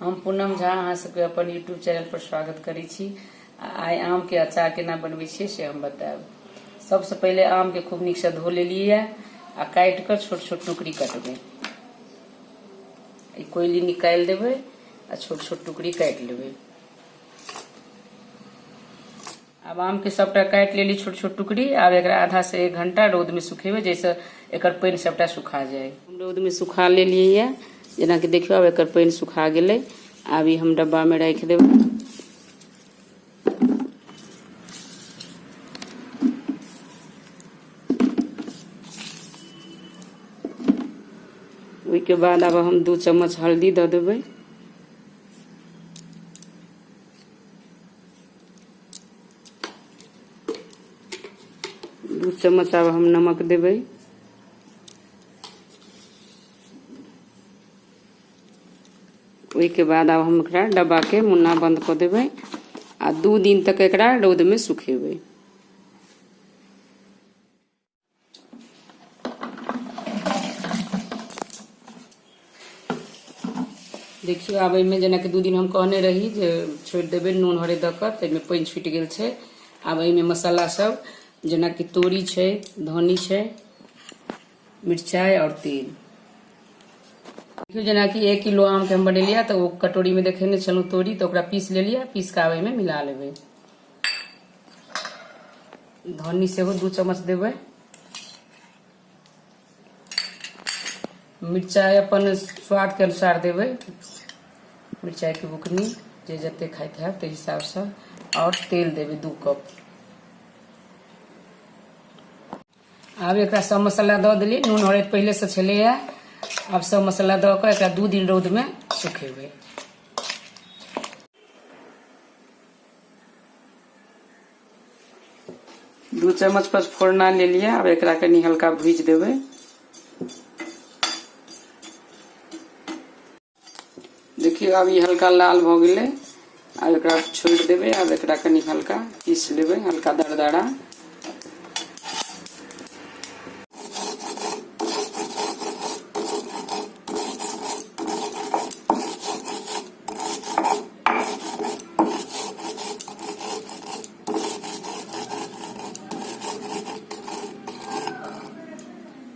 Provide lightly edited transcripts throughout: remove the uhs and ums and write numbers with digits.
हम पूनम झा अहाँ सबके अपन यूट्यूब चैनल पर स्वागत करै छी। आइ आम के अचार केना बनबै छियै से हम बतायब। सबसे पहिले आम के खूब नीक से धो लेलियै आ काटि कऽ छोट छोट टुकड़ी कटबै। ई कोयली निकालि देबै आ छोट छोट टुकड़ी काटि लेबै। आब आम के सबटा काटि लेली छोट छोट टुकड़ी। आब एकरा आधा से 1 घंटा रौद में सुखेबै जाहिसँ एकर पानि सबटा सुखा जाय। हम रौद में सुखा लेलियै, जेनाकि देखियौ आब एकर पानि सुखा गेलै। आब ई हम डब्बा में राखि देबै। ओहिके बाद आब हम 2 चम्मच हल्दी दऽ देबै। 2 चम्मच आब हम नमक देबै। ओहिके बाद आब हम एकरा डब्बा के मुन्ना बंद कऽ देबै आ 2 दिन तक एकरा रौद में सुखेबै। देखियौ आब एहिमे जेनाकि 2 दिन हम कहने रही जे छोड़ि देबै नून हरदि दऽ कऽ, ताहिमे पानि छुटि गेल छै। आब एहिमे मसाला सब जेनाकि तोरी छै, धनी छै, मिरचाइ आओर तेल। देखियौ जेनाकि 1 किलो आमके हम बनेलियै तऽ ओ कटोरीमे देखेने छलहुँ तोरी, तऽ ओकरा पीस लेलियै, पीस कऽ आब एहिमे मिला लेबै। धनी सेहो 2 चम्मच देबै। मिरचाइ अपन स्वाद के अनुसार देबै, मिरचाइ के बुकनी जे जते खाइत हैत ताहि हिसाबसँ। आओर तेल देबै 2 कप। आब एकरा सब मसाला दऽ देलियै, नून हरदि पहिलेसँ छलैए। आब सब मसाला दऽ कऽ एकरा 2 दिन रौदमे सुखेबै। 2 चम्मच पचफोरना लेलियै, आब एकरा कनि हल्का भूजि देबै। देखियौ आब ई हल्का लाल भऽ गेलै। आब एकरा छोड़ि देबै। आब एकरा कनि हल्का पीस लेबै, हल्का दरदरा।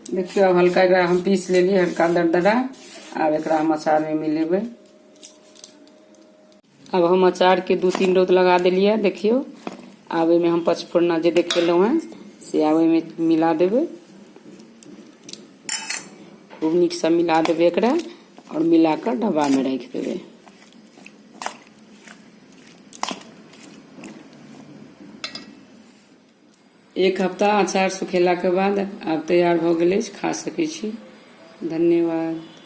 देखियौ आब हल्का एकरा हम पीस लेलियै, हल्का दरदरा। आब एकरा हम अचार में मिलेबै। आब हम अचार के 2-3 रौद लगा देलियै। देखियौ आब एहिमे हम पचफोरना जे देखेलहुँ हेँ से आब एहिमे मिला देबै। खूब नीकसँ मिला देबै एकरा आओर मिला कऽ डब्बामे राखि देबै। एक हफ्ता अचार सुखेलाके बाद आब तैयार भऽ गेल अछि, खा सकै छी। धन्यवाद।